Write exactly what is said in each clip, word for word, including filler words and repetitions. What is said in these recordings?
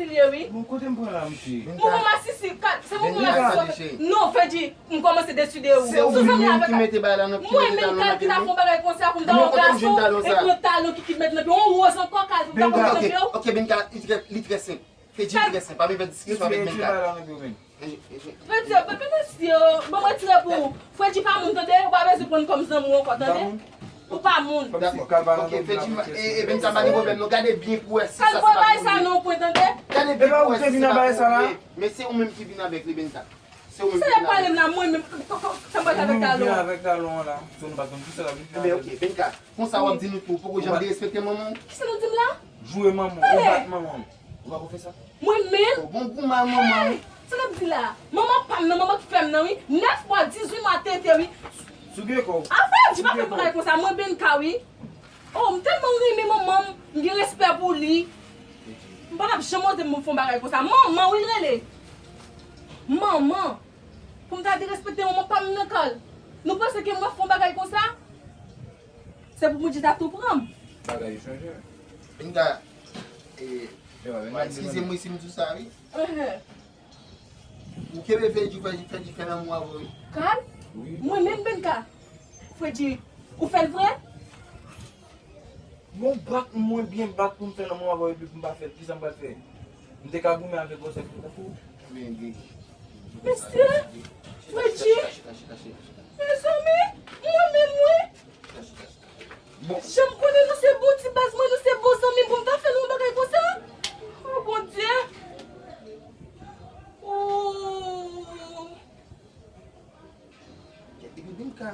Li ye wi. Bon, kote m pran la, mesye? Mouvman masisi, kat, se mouvman masisi. Non, Freddy, m kòmanse deside ou. Se ou menm ki mete bagay la nan, ki mete talon nan pye m. Mwen menm ki ta fè yon bagay konsa pou m ta yon gason, epi yon talon ki, ki met nan pye, yon woz ankò, kal pou m ta pran nan pye w. Ok, Benka, li trè, li trè senp. Freddy, li trè senp. Pa vin fè diskisyon avèk Benka. Freddy, pa fè mesye, ban mwen retire pou ou. Freddy pa moun, tande, ou pa bezwen pran kòm zanmi w ankò, tande. Ou pa moun. Dakò. Ok, Freddy, e, e, Benka, pa gen pwoblèm, non. Gade byen pou wè si sa se pa pou ou. Kal pran bagay sa nan pwen, tande. Gade byen pou wè si se pa pou ou. Men, men se ou menm ki vin avèk li, Benka. Se ou menm ki vin avèk li. Sa y ap pale m la, mwen menm, k-, k-, k-, sa m pral avèk talon an. Vin avèk talon an la. So nou pa konn kisa l ap vin fè. Ebyen, ok, Benka, konsa w ap di nou tou, ou poko janm derespekte manman w? Kisa nou di m la? Joure manman w, ou bat manman w. Ou pa konn fè sa? Mwen menm? Oh, bon goumen manman w. Sa n ap di la? Manman pa m nan, manman k fè m nan, wi. Nèf mwa, dizuit mwa tete, wi. Sou pye kò w. Afè, di pa fè bagay konsa, mwen Benka, wi. Oh, m tèlman renmen manman m, m gen respè pou li. M pa t ap janm oze m fè yon bagay konsa. Manman, wi, l rele. Manman. Pou m ta derespekte manman pa m nan, Carl. Nou panse ke mwen fè yon bagay konsa? Se pou Bondye ta tou pran m. Bagay yo chanje. Benka, e, eskize m wi si m di w sa, wi. Ou kenbe Freddy, Freddy, Freddy fè lanmou avè w, wi. Carl? Wi. Mwen menm, Benka? Freddy, ou fè l vre? Bon, bat mwen byen bat pou m fè lanmou avè w epi pou m pa fè l. Kisa m pral fè? M te ka goumen avèk gwosè pou m ta fou. Mesye, Freddy, mezanmi, mwen menm, wi. Bon. Jan m konnen nou se bon ti baz mwen, nou se bon zanmi m pou m ta fè nou yon bagay konsa? Oh, Bondye. Oh. Epi Benka,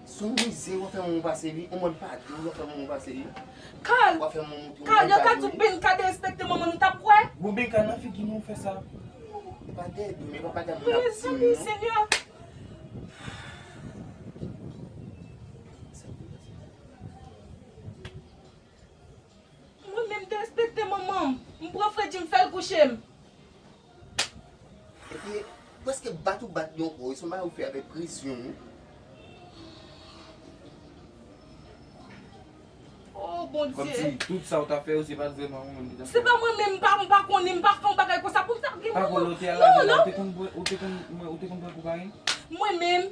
se yon mizè w ap fè manman w pase, wi. Yon mòd pa di w w ap fè manman w pase, wi. Carl, w ap fè manman w, Carl, yo ka di w Benka derespekte manman nou, t ap kwè? Bon, Benka, nan figi nou w fè sa. E pa dèyè do m, e pa bagay moun ap di m, non. Mezanmi, Senyè. Mwen menm derespekte manman m. M pran Freddy, m fè l kouche m. Epi, prèske bat ou bat li ankò, wi, se yon bagay ou fè avèk presyon, wi. Oh, Bondye. Kòmsi tout sa w t ap fè yo, se pa t vrèman ou menm ki t ap fè. Se pa mwen menm, m pa, m pa konnen, m pa fè yon bagay konsa pou m ta gen manman. Pa vòlè, w te al lavi la, ou te konn bwè, ou te konn, ou te konn pran kokayin? Mwen menm,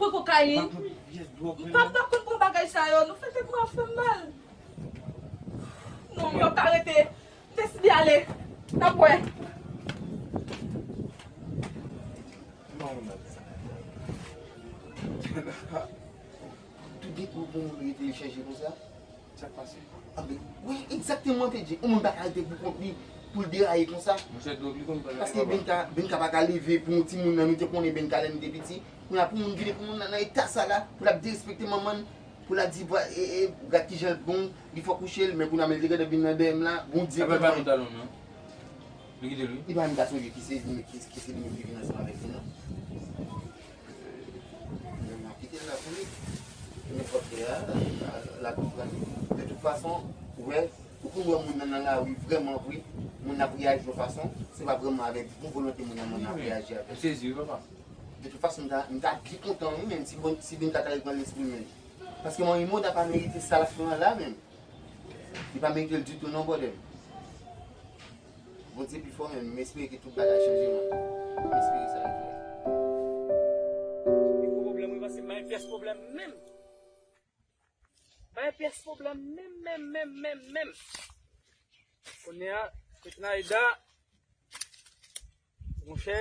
pran kokayin. Ou pa pran pyès dwòg menm, non? M pa, pa konn pran bagay sa yo, nou fè tèt mwen ap fè m mal. Non, m p ap ka rete. M deside ale. N ap wè. Tout depi w gon moun rete chanje konsa. Sa k pase? Anben, wi, egzakteman, te di. Yon moun pa ka rete pou kont li, pou l deraye konsa. Monchè, dwòg li konn pran nan papa. Paske Benka, Benka pa ka leve pou yon timoun nan, nou te konnen Benka lè nou te piti. Kounye a, pou moun vini, pou moun nan, nan eta sa la, pou l ap derespekte manman l, pou l ap di, e, e, gad kijan l bon, li fè w kouche l, men kounye a, men l te gentan vin nan dèyè m la, Bondye konn. Sa pa l pa pran talon nan. Li kite l, wi. Li pa menm ka sonje ki se li, ki, ki se li menm ki vin ansanm avèk li, non. Men m ap kite l la pou li. Nenpòt lè a, l ap pran. De tout fason, ou wè, ou konn wè moun nan nan lari vrèman vre, moun nan ap reyaji yon fason, se pa vrèman avèk bon volonte moun nan moun nan ap reyaji avè l. M sezi, wi, papa. De tout fason, m ta, m ta byen kontan, wi, menm si bon, si Benka ta reprann lespri l menm. Paske manmi Mona pa merite sa l ap fè an la menm. Li pa merite l ditou non, brother. Bondye pi fò, men m espere ke tout bagay chanje, man. M espere sa rive. Pi gwo pwoblèm, wi, paske m pa gen pyès pwoblèm menm. Pa gen pyès pwoblèm menm, menm, menm, menm, menm. Kounye a, Fednaida, monchè,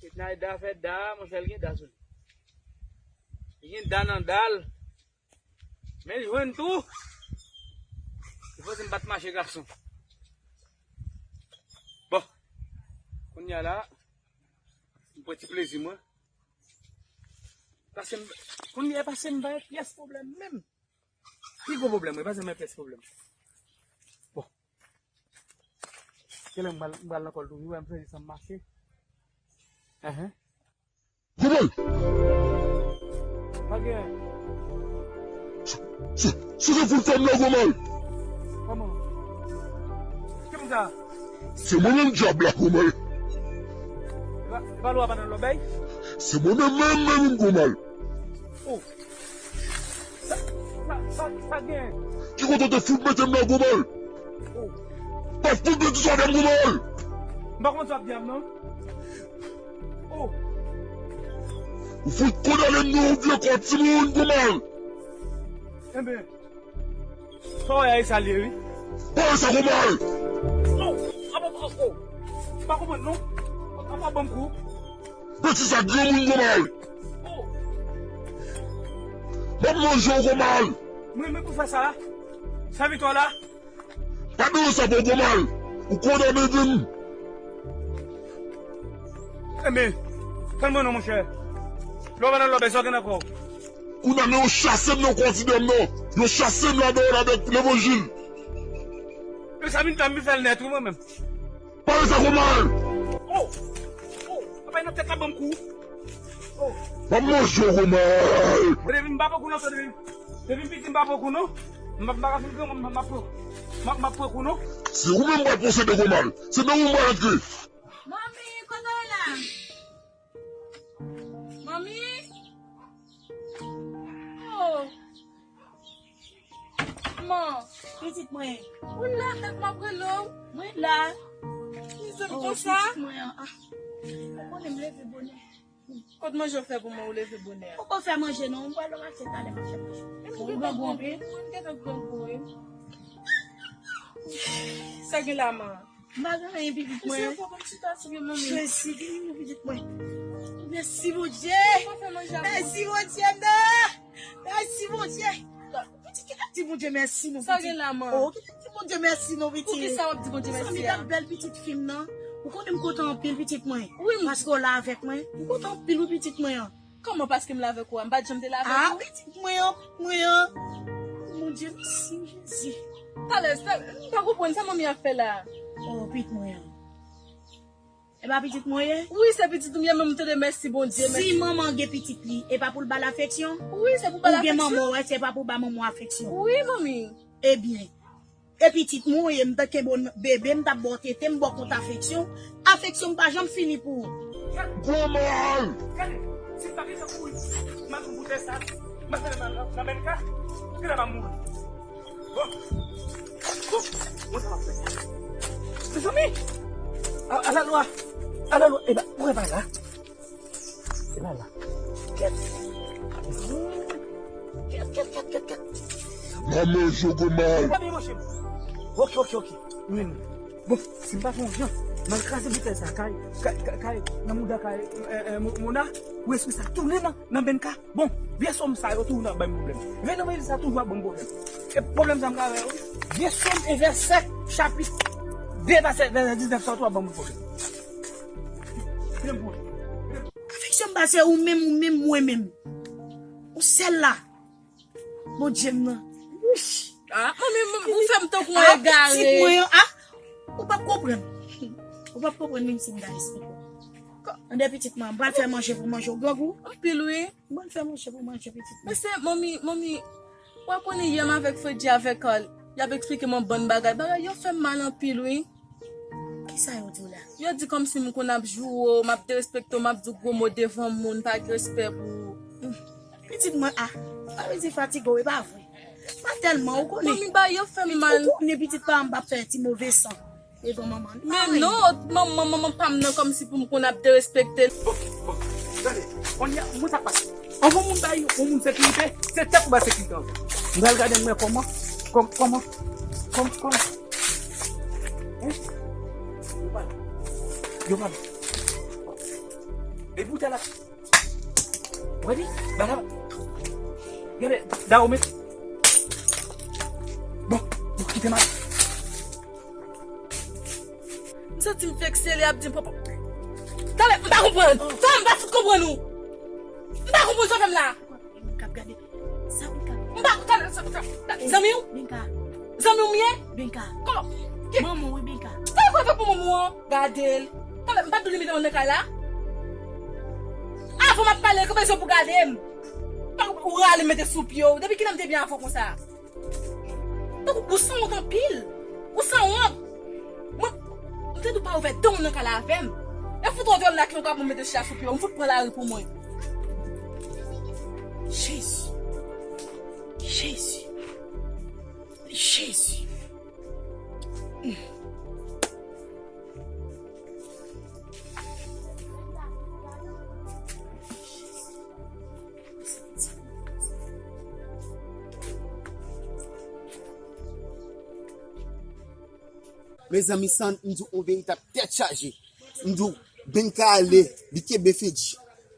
Fednaida fè da, monchè, l gen da sou li. Li gen da nan da l. Men l jwenn tou. Li panse m pa t mache gason. Bon. Kounye a la, m pran ti plezi mwen. Pase m, kounye a pase m pa gen pyès pwoblèm menm. Pi gwo pwoblèm mwen, pase m pa gen pyès pwoblèm. Bon. Genlè m pral, m pral nan kòl tou, wi, wè m chwazi san m mache. Enhen. Gwo mal! Pa gen. Se, se, se te fout fè m la, gwo mal! Kòman? Ki moun sa? Se mwen menm dyab la, gwo mal! E pa, e pa lwa pa nan lòbèy? Se mwen menm, menm, menm, gwo mal! Oh! Sa, sa, sa, sa gen? Ki kote w te fout mete m la, gwo mal? Oh! Pa fout mete sou avè m, gwo mal! M pa konprann sa w ap di a m non. Oh. Ou fout kondane m non, ou vye kò timoun, Gomal. Enben, sa w wè a, e sa l ye, wi. Pale sa, Gomal. Oh, apa, oh, oh. M pa konprann non. Apa, ban m kou. Betiz ak granmoun, Gomal. Oh. M ap manje w, Gomal. Mwen, mwen pou fè sa. Sèvitè w la. Pa bezwen sa pou Gomal. Ou kondane vin. Enben, tann mwen non, monchè. Lè w pa nan lòbèy, sa w gen nan kò w. Kounye a, men yo chase m nan kò ti dam nan. Yo chase m ladan l avèk levanjil. E sa vin tan m vin fè l nèt, wi, mwen menm. Pale sa, Gomal. Oh! Oh! Apa, nan tèt la ban m kou. Oh! M ap manje w, Gomal. Depi m pa pran kou nan sa, depi, depi m piti m pa pran kou non. M pa, m pa ka fin granmoun, m, m ap pran, m ap, m ap pran kou non. Se ou menm m pral posede, Gomal. Se nan ou m pral antre. Manmi, kote w la? Manmi? Oh! Man, pitit mwen. Ou la, tank m ap rele w. Mwen la. Ki zen konsa? Oh, pitit mwen an. Ah. Ou konnen m leve bonè. Kot manje w fè pou mwen, ou leve bonè? Poko fè manje non, m pral nan mache talè, m ap fè manje. Bon, ou grangou anpil? Mwen gentan grangou, wi. Sa gen la, man? M pa gen anyen, pitit mwen. Jezi, vini, pitit mwen. Mèsi, Bondye. Mèsi, Bondye, m nan. Mèsi, Bondye. Pitit, ki t ap di Bondye mèsi, non, pitit? Sa gen la, man? Oh, ki t ap di Bondye mèsi, non, pitit? Poukisa w ap di Bondye mèsi a? Mezanmi, gad bèl pitit fi m nan. Ou konnen m kontan anpil, pitit mwen. Wi, m. Paske w la avèk mwen. M kontan anpil, wi, pitit mwen an. Kòman paske m la avèk ou a? M pa t janm te la avèk ou? Ah, pitit mwen an, pitit mwen an. Bondye, mèsi, Jezi. Talè, sa, m pa konprann sa manmi ap fè la. Oh, pitit mwen an. E pa pitit mwen ye? Wi, se pitit ou m ye, men m tande mèsi Bondye, mèsi. Si manman gen pitit li, e pa pou l ba l afeksyon? Wi, se pou ba l afeksyon. Ou gen manman w, se pa pou ba manman w afeksyon? Wi, manmi. Ebyen, e pitit mwen w ye, m te kenbe w bebe, m t ap ba w tete, m ba w kont afeksyon. Afeksyon m pa janm fini pou ou. Gwo mal! Gade, si m pa gentan kouri, m al pran boutèy sa, m al fè nan, nan, nan menm ka, genlè m ap mouri. Bon. Bon. Mwen sa m ap fè. Mezanmi! A, alalwa! Alalwa! E ba, ou wè pa la? Se la la. Kèt. Kèt, kèt, kèt, kèt, kèt. Manman Jogomal. Ou pa byen manche m. Ok, ok, ok. Wi, wi. Bon, si m pa fè yon jan, m al kraze boutèy sa kay, kay, kay, kay, nan mouda kay, eh, eh, Mo-, Mona, pou espri sa tounen nan, nan benka. Bon, vye sòm sa yo toujou ap ban m pwoblèm. Vye nan legliz sa toujou ap ban m pwoblèm. E pwoblèm sa m ka wè yo, vye sòm e vèsè chapit de vèsè, vèsè diznèf sa yo toujou ap ban m pwoblèm. Pwoblèm pou ou. Afeksyon m ba se ou menm, ou menm, mwen menm. Ou sèl la. Bondye m nan. Wouch. Ah, manmi, manmi, ou fè m tankou yon egare. Ah, pitit mwen an, ah. Ou p ap konprann. Ou p ap konprann menm si m ta esplike w. Tande pitit mwen, m pral fè manje pou manje w grangou. Anpil, wi. M pral fè manje pou manje pitit mwen. Men se, manmi, manmi, w ap konnen yè m avèk Freddy avèk Carl, y ap eksplike m yon bann bagay. Bagay yo fè m mal anpil, wi. Kisa yo di w la? Yo di kòmsi m konn ap joure w, m ap derespekte w, m ap di w gwo mo devan moun, pa gen respè pou ou. Hmm. Pitit mwen, ah, pa vin di fatige w, e pa vre. Pa tèlman, ou konnen. Manmi, bagay yo fè m mal. Ou konnen pitit pa m p ap fè ti move san devan manman l. Men non, manman, manman pa m nan kòmsi pou m konn ap derespekte l. Bon, bon, gade, kounye a, mwen sa k pase. Anvan moun bay yon moun sekirite, se tèt ou bay sekirite anvan. M pral gade m wè kòman, kòm-, kòman, kòm-, kòman. Hein? Yo pa la. Yo pa la. Depi w te la. Ou wè li? Ba la. Gade, Dawome. Bon, bon, kite m ale. M santi m vekse, li ap di m papa. Talè, m pa konprann. Talè, m pa fout konprann ou. M pa konprann sa w fè m la. Mwen k ap gade. Sa Benka? M pa, talè, sa, sa, sa, zanmi w? Benka. Zanmi w m ye? Benka. Kòman? Ki? Manman w wi, Benka. Sa w fè pou manman w an? Gade l. Talè, m pa t dwe mete w nan kay la? Avan m ap pale, konbyen zye w pou gade m? Pa ou rale m mete sou pye w. Depi kilè m te byen avè w konsa? Tankou ou sanwont anpil. Ou sanwont. Mwen, m te di w pa ouvè dan w nan kay la avè m. E fout ou vè m la ki yon ka pou m mete chita sou pye w. M fout pran lari pou mwen. Jezi. Jezi. Jezi. Hmm. Mezanmi, san m di w, yon veritab tèt chaje. M di w, Benka ale, li kenbe Fedji.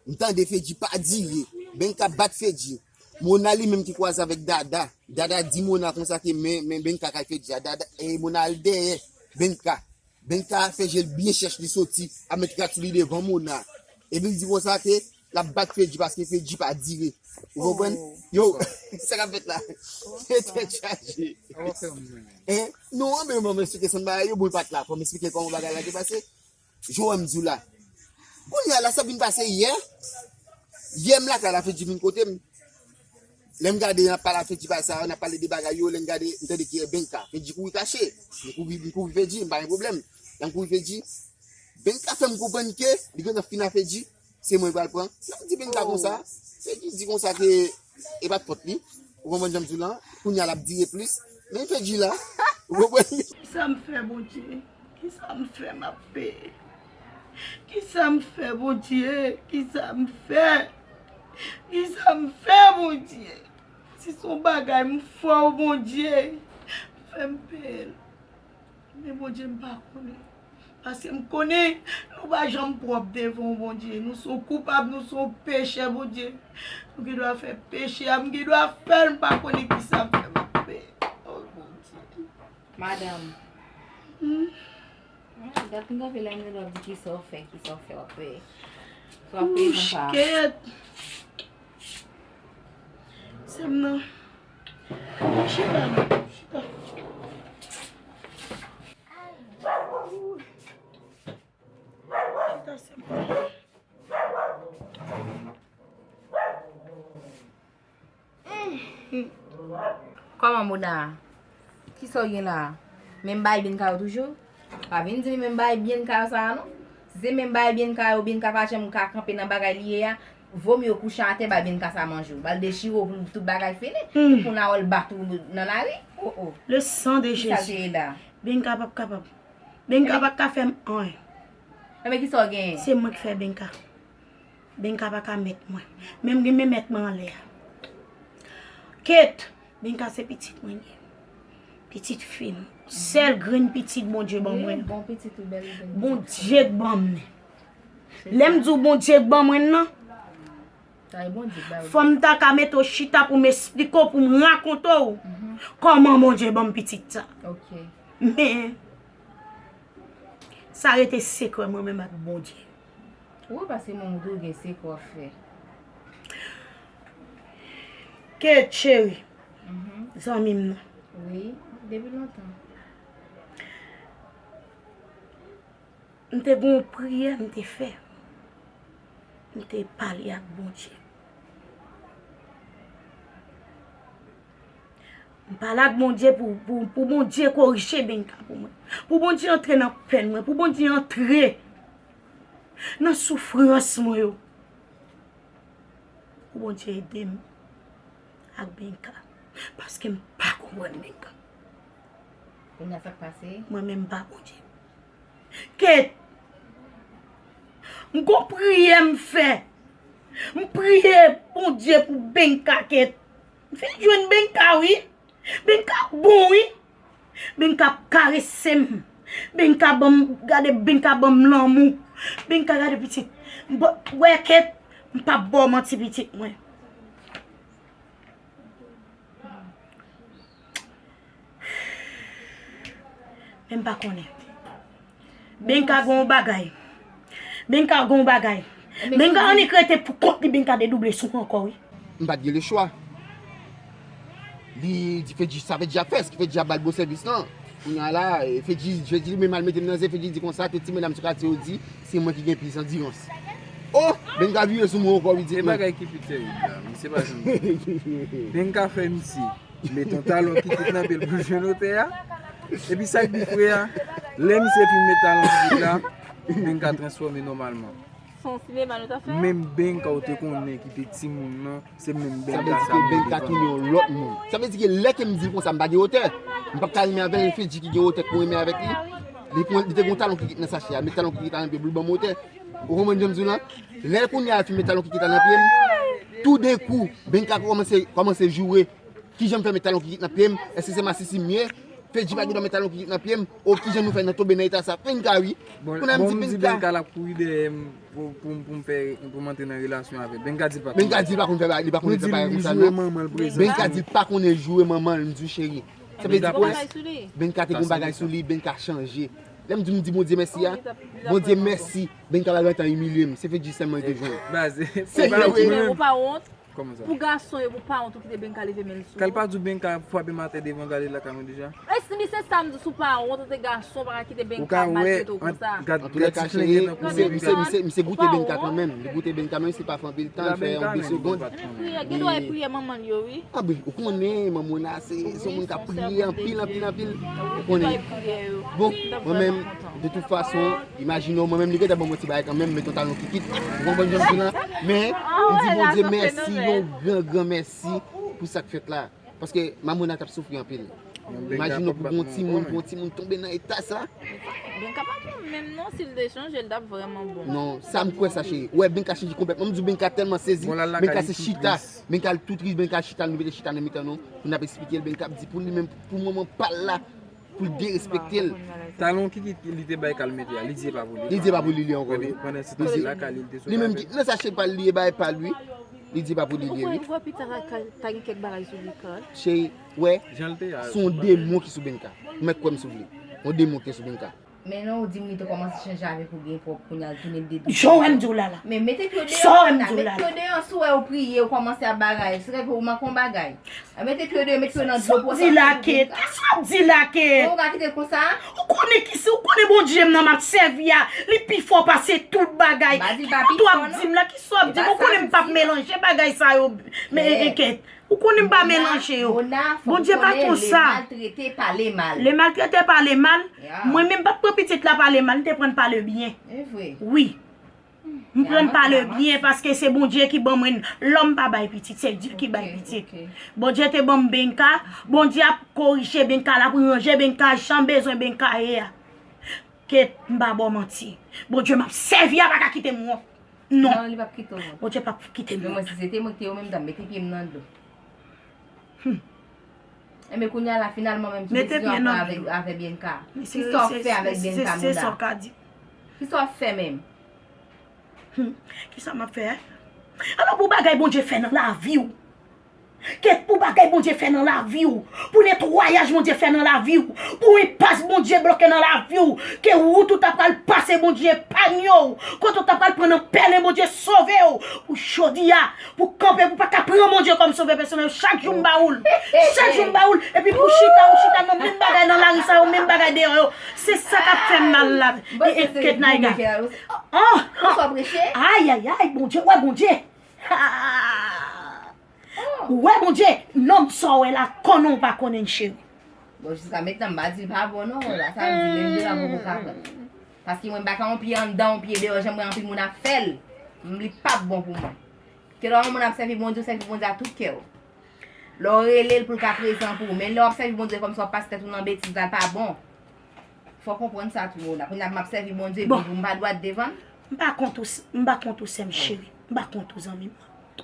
M tande Fedji pa dire. Benka bat Fedji. Mona li menm ki kwaze avèk Dada. Dada di Mona konsa ke men, men Benka kay Fedji a. Dada, e Mona al dèyè Benka. Benka fè je l byen chèch, li soti, ap met rat sou li devan Mona. Epi l di konsa ke l ap bat Fedji paske Fedji pa dire. Ou konprann? Yo, sa k ap fèt la? Se tèt chaje. Hein? Non, men mwen eksplike sa m ba yo, bon, li pa t la. Fò m eksplike kòman bagay la te pase. Jan w wè m di w la. Kounye a la, sa vin pase yè. Yè m lakay la, Fedji vin kote m. Lè m gade, n ap pale a Fedji bagay sa yo, n ap pale de bagay yo, lè m gade, m tande ki e Benka. Fedji kouri kache. M kouri, m kouri Fedji, m pa gen pwoblèm. Lè m kouri Fedji, Benka fè m konprann ke li gentan fin a Fedji, se mwen ki pral pran. Lè m di Benka konsa, Fedji di konsa ke e pa t fòt li. Ou konprann jan m di w la? Kounye a l ap dire plis. Men Fedji la. Ou konprann? Kisa m fè, Bondye? Kisa m fè m ap peye? Kisa m fè, Bondye? Kisa m fè? Kisa m fè, Bondye? Si se yon bagay m fè w, Bondye, fè m peye l. Men, Bondye, m pa konnen. Paske m konnen nou pa janm pwòp devan w, Bondye. Nou se yon koupab, nou se yon pechè, Bondye. Nou gen dwa fè peche a, m gen dwa fè l, m pa konnen kisa m fè m ap peye. O, Bondye. Madanm. Hmm. Ah, dat m kanpe la, m gen dwa di kisa w fè, kisa w fè, w ap peye. Sa w ap peye konsa. Kèt. Sè m nan. Chita, chita. Chita, sè m. Kòman Mona? Kisa w gen la? Menm bagay Benka yo toujou? Pa vin di m menm bagay Benka yo sa a non. Si se menm bagay Benka yo, Benka pa janm ka kanpe nan bagay li ye a, vomye w kouche atè bay Benka sa manje w. Ba l dechire w pou tout bagay fini. Tout moun a wè l bat ou nan lari. Oh, oh. Le sang de Jésus. Kisa l te ye la? Benka p ap kapab. Benka pa ka fè m anyen. Enben kisa w genyen? Se mwen ki fè Benka. Benka pa ka mèt mwen. Men m gen men mèt mwen anlè a. Kèt, Benka se pitit mwen li ye. Pitit fi m. Sèl grenn pitit Bondye ban mwen. Wi, bon pitit ou bèl ou gen. Bondye k ban mwen. Lè m di w Bondye k ban mwen nan, fò m ta ka mete w chita pou m esplike w, pou m rakonte w kòman Bondye ban m pitit sa. Men, sa rete sekrè mwen menm ak Bondye. Wi, paske moun tou gen sekrè w fè. Kèt cheri, zanmi m nan. Wi, depi lontan. M te gen yon priyè m te fè. M te pale ak Bondye. M pale ak Bondye pou, pou, pou Bondye korije Benka pou mwen. Pou Bondye antre nan pèn mwen. Pou Bondye antre nan soufrans mwen yo. Pou Bondye ede m ak Benka. Paske m pa konprann Benka. Kounye a sa k pase? Mwen menm m pa Bondye. Kèt. M gon priyè m fè. M priye Bondye pou Benka, Kèt. M fin jwenn Benka, wi. Benka bon, wi. Benka ap karese m. Benka ban m, gade, Benka ban m lanmou. Benka gade pitit. M ba-, wè, Kèt, m p ap ba w manti, pitit mwen. Men m pa konnen. Benka gon bagay. Benka gon bagay. Benka annik rete pou kont li, Benka dedouble sou mwen ankò, wi. M pa t gen lechwa. Li di Fedji, sa Fedji ap fè, se Fedji ap ba l bon sèvis lan. Kounye a la, e, Fedji, Fedji menm al mete m nan zen, Fedji di konsa, tout ti medam sou katye yo di, se mwen ki gen plis andirans. Oh! Benka vire sou mwen ankò, li di, e bagay ki pi tèrib la, misye pa janm. Benka fè misye met yon talon kikit nan pye l pou l jwenn otè a. Epi sa k pi fre a, lè misye fin met talon kikit la, Benka transfòme nòmalman. Se yon sinema nou t ap fè. Menm Benka ou te konnen ki te timoun nan, se menm Benka sa. Sa vle di ke Benka tounen yon lòt moun. Sa vle di ke lè ke m di l konsa, m pa gen otè. M p ap ka renmen avè l, Fedji ki gen otè pou renmen avèk li. Li pran, li te gen yon talon kikit nan sachè a, met talon kikit la nan pye pou l ban m otè. Ou konprann jan m di w la? Lè kounye a l fin met talon kikit la nan pye m, toudenkou, Benka kòmanse, kòmanse joure. Kijan m fè met talon kikit nan pye m? Èske se masisi m ye? Fedji pa gen dwa met talon kikit nan pye m. O, kijan nou fè nan tonbe nan eta sa? Benka wi. Kounye a m di Benka. Benka l ap kouri dèyè m pou, pou, pou m fè, pou m antre nan relasyon avè l. Benka di l pa konn. Benka di l pa konn fè bagay, li pa konn fè bagay konsa non. Benka di l pa konnen joure manman l, m di w cheri. Sa vle di kwè? Benka te gon bagay sou li, Benka chanje. Lè m di m di Bondye mèsi a, Bondye mèsi, Benka pa gentan imilye m. Se Fedji sèlman li te jwenn. Se vre wi. Ou pa wont? Kòman sa? Pou gason yo, pou pa wont ou kite Benka leve men l sou ou. Kal pa di w Benka frape m atè devan gade lakay mwen deja? E si mi se sa m di, si w pa wont, ou te gason, ou pa ka kite Benka maltrete w konsa. Antoulèka cheri, misye, misye, misye goute Benka kanmenm. Li goute Benka menm si l pa fè anpil tan, li fè yon de segond. Li priye, gen dwa e priye manman l yo wi. A ben, ou konnen manman w la se, se yon moun k ap priye anpil, anpil, anpil. Ou konnen. Bon, mwen menm, de tout fason, imajine w, mwen menm, li gentan ban mwen ti bagay kanmenm, met yon talon kikit. Ou konprann jan m di la? Men, m di Bondye mèsi, yon gran, gran mèsi pou sa k fèt la. Paske Mamona t ap soufri anpil. Imajine w pou gon timoun, pou yon timoun tonbe nan eta sa. Benka pa bon menm non, si l te chanje, l t ap vrèman bon. Non, sa m kwè sa, cheri. Ou wè Benka chanje konplètman. M di w Benka tèlman sezi. Benka se chita. Benka l tou tris, Benka chita, nou mete chita nan mitan nou. Pou n ap eksplike l, Benka ap di pou li menm, pou manman pa l la, pou l derespekte l. Talon ki, ki li te bay Kal mete a, li di e pa pou li. Li di e pa pou li, li ankò wi. Pandan se tan la, Kal li te sou. Li menm ki, nan sa cheri pa l li e bay pa l wi. Li di e pa pou li, li wi. Ou kwè pitit sa ta gen kèk bagay sou li, Kal? Cheri, wè, se yon demon ki sou Benka. Ou mèt kwè m si w vle. Yon demon ki te sou Benka. Men non, ou di m li te kòmanse chanje avèk ou byen pwòp, kounye a l tounen dedonnen. Sa w wè m di w la la? Men mete pye w deyò la, mete pye w deyò, si w wè yo priye, yo kòmanse ap bagay, se kèk ou manke yon bagay. Mete pye w deyò, mete pye w nan dlo pou w sòti. Sa w di la, Kate? Sa w di la, Kate? Ou ka kite l konsa? Ou konnen kisa, ou konnen Bondye m nan m ap sèvi a, li pi fò pase tout bagay. Kisa w ap di m la? Kisa w ap di m? Ou konnen m p ap melanje bagay sa yo, men, Kate. Ou konnen m pa melanje yo. Bondye pa konsa. Lemal trete pa lemal. Lemal trete pa lemal. Mwen menm m pa t pran pitit la pa lemal, m te pran l pa lebyen. Wi. M pran l pa lebyen paske se Bondye ki ban mwen l. Lòm pa bay pitit, se Dye ki bay pitit. Bondye te ban m Benka, Bondye ap korije Benka, l ap ranje Benka jan bezwen Benka ye a. Kate, m pa ba w manti. Bondye m ap sèvi a pa ka kite m wont. Non. Non, li p ap kite w wont. Bondye p ap kite m wont. Men mwen, si se te mwen ki te ou menm, m t ap mete pye m nan dlo. Enben, kounye a la, finalman, menm ki desizyon w pran avèk, avèk Benka. Kisa w fè avèk Benka, Mona? Kisa w ap fè menm? Kisa m ap fè? Alò, pou bagay Bondye fè nan lavi w, Kate, pou bagay Bondye fè nan lavi w, pou netwayaj Bondye fè nan lavi w, pou enpas Bondye bloke nan lavi w, ke wout ou ta pral pase Bondye epanye w, kote w ta pral pran nan pèlen Bondye sove w, pou jodi a, pou kanpe, pou pa ka pran Bondye kòm sovè pèsonèl, chak jou m ba ou l, chak jou m ba ou l, epi pou chita, ou chita nan menm bagay nan lari sa yo, menm bagay deyò yo, se sa k ap fè m mal la, e, e, Kate Naïga. Ayayay, Bondye, wè Bondye. Ou wè Bondye, nonm sa w wè la, konnen w pa konnen l, cheri. Bon, jiska mentnan, m pa di l pa bon, non. La, sa vle di, menm de la poko ka pran. Paske mwen, m pa ka yon pye anndan, yon pye deyò, jan m wè anpil moun ap fè l. M, li p ap bon pou mwen. Ke lè yon moun ap sèvi Bondye, w sèvi Bondye ak tout kè w. Lè w rele l pou l ka prezan pou ou. Men lè w ap sèvi Bondye kòmsi w ap pase tèt ou nan betiz la, l pa bon. Fò w konprann sa tou, Mona. Kounye a m ap sèvi Bondye, epi pou m pa dwat devan l. M pa kont ou, m pa kont ou, sè m cheri. M pa kont ou, zanmi m.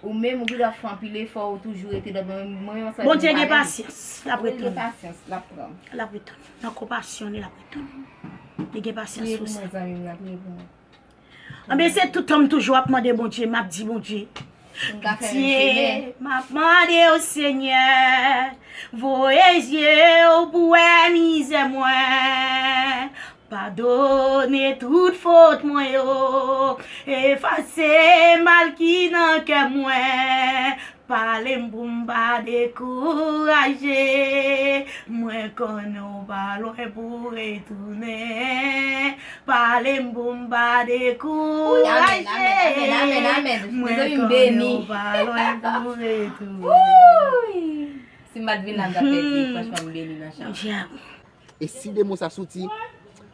Ou menm, ou gen dwa fè anpil efò, ou toujou rete dwat. Mwen, mwen, mwen, Bondye gen pasyans, l ap retann. Gen pasyans, l ap pran. L ap retann. Nan konpasyon li, l ap retann. Li gen pasyans pou sa. Priye pou mwen, zanmi m nan, priye pou mwen. Anben, se tout tan m toujou ap mande Bondye, m ap di Bondye. Pitye, m ap mande w, Senyè, voye zye w pou wè mizè mwen. Padone tout fot mwen yo, efase mal ki nan kè mwen. Pale m pou m pa dekouraje, mwen konnen w pa lwen pou retounen. Pale m pou m pa dekouraje, mwen konnen w pa lwen pou retounen. Si m pa t vin la, m t ap pèdi, franchman, m beni nan chanm. Bondye a bon. E si demon sa soti,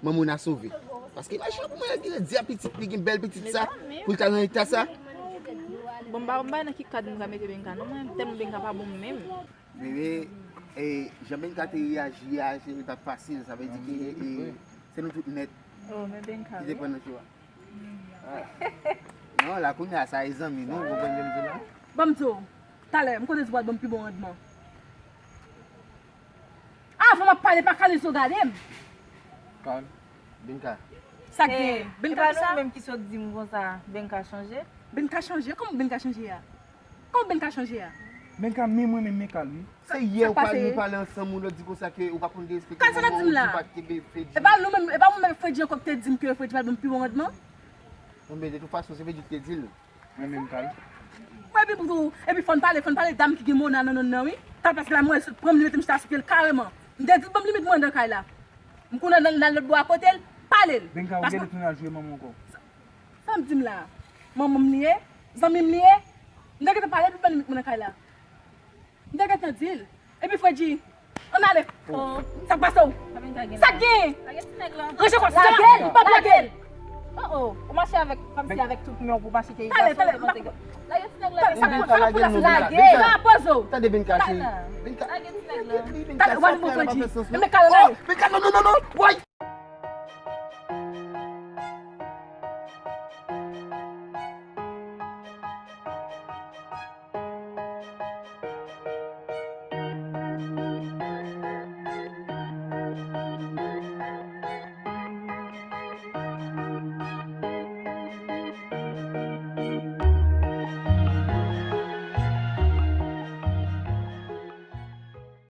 manman w a sove. Paske imajine w pou mwen grandi a pitit, li gen bèl pitit sa, pou l ta nan eta sa. Bon, m pa, m pa nan ki kad m ka mete Benka, non, mwen, tèlman Benka pa bon menm. Bebe, e, jan Benka te reyaji a, se pa t fasil, sa vle di ke, e, se nou tout nèt ki te pran nan cho a. Non, la kounye a, sa e zanmi nou, ou konprann sa m di la? Ban m di w, talè, m konnen se pral ban m pi bon randman. Avan m ap pale, pa kale zo gade m. Kalm. Benka. Sa k gen? Benka Epa ki sa? Nou menm ki sot di m konsa, Benka chanje. Benka chanje? Kòman Benka chanje a? Kòman Benka chanje a? Benka, men mwen menm men Kalm wi. Se yè Sa ou pale pase? Nou pale ansanm ou lòt di konsa ke ou pa konn derespekte Kalm, sa n ap di m la? Ou pa kebe Fredi. E pa nou menm, e pa mwen menm Fredi ankò ki te di m ke Fredi pa ban m pi bon randman. Bon, men de tout fason se Fredi ki te di l. Mwen menm Kalm. Mwen epi pou epi fò n pale, fò n pale dam ki gen mona nan nonn nan wi. Tal paske la mwen sot pran m li mete m chita sou pye l kareman. M te di l ban m limit mwen nan kay la. M konnen nan nan lòt bò a kote l, pale l. Benka, ou Paske genlè tounen al jwe manman ankò. Sa m di m la? Manman m li ye? Zanmi m li ye? M te gentan pale epi ban limit mwen nan kay la. M te gentan di l. Epi Fredi, ann ale. Sa k pase w? Sa k gen? Ranje kò sa. Lage l, pa lage l. Oh oh, ou mache avèk kòmsi avèk tout men w pou mache te Tale, tale. Lage ti nèg la. Tale, sa Benka, pou sa lage pou la nou, lage. Benka. Sa poze w. Tande Benka cheri. Benka. Lage ti nèg la. Benka, Tale, sa wale pou frè la pa Fredi. fè sans non. Men kale la. Benka, non, non, non, non. Woy.